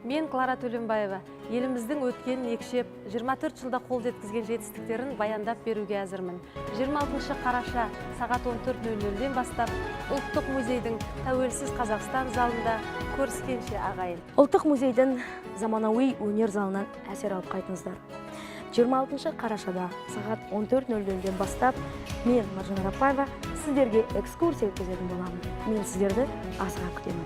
Мен, Клара Төленбаева, еліміздің өткенін екшеп, 24 жылда қол жеткізген жетістіктерін баяндап беруге әзірмін. 26 қараша сағат 14.00-ден бастап Ұлттық музейдің «Тәуелсіз Қазақстан» залында көріскенше, ағайын! Ұлттық музейдің заманауи өнер залынан әсер алып қайтыңыздар. 26 қарашада сағат 14.00-ден бастап мен, Маржан Арапбаева, сіздерге экскурсия өткізетін боламын. Мен сіздерді асыға күтемін.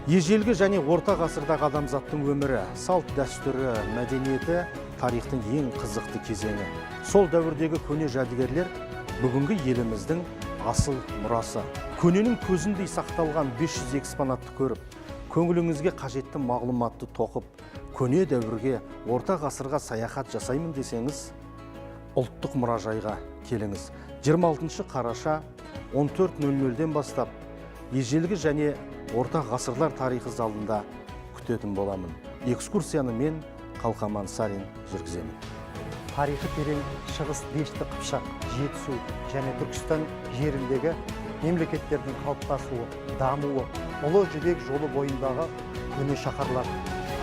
Ежелгі және орта ғасырдағы адамзаттың өмірі, салт дәстүрі, мәдениеті – тарихтың ең қызықты кезеңі. Сол дәуірдегі көне жәдігерлер – бүгінгі еліміздің асыл мұрасы. Көненің көзіндей сақталған 500 экспонатты көріп, көңіліңізге қажетті мағлұматты тоқып, көне дәуірге, орта ғасырға саяхат жасаймын десеңіз, Ұлттық мұражайға келіңіз. 26 қараша 14.00-ден бастап ежелгі және орта ғасырлар тарихы залында күтетін боламын. Экскурсияны мен, Қалқаман Сарин, жүргіземін. Тарихы терең Шығыс, Дешті Қыпшақ, Жетісу және Түркістан жеріндегі мемлекеттердің қалыптасуы, дамуы, Ұлы Жібек жолы бойындағы көне шаһарлар,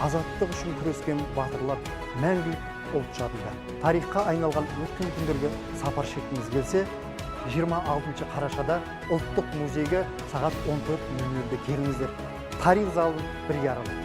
азаттық үшін күрескен батырлар мәңгілік ұлт жадында. Тарихқа айналған өткен күндерге сапар шеккіңіз келсе, 26 қарашада Ұлттық музейге сағат 14.00-де келіңіздер. Тарих залын бірге аралайық.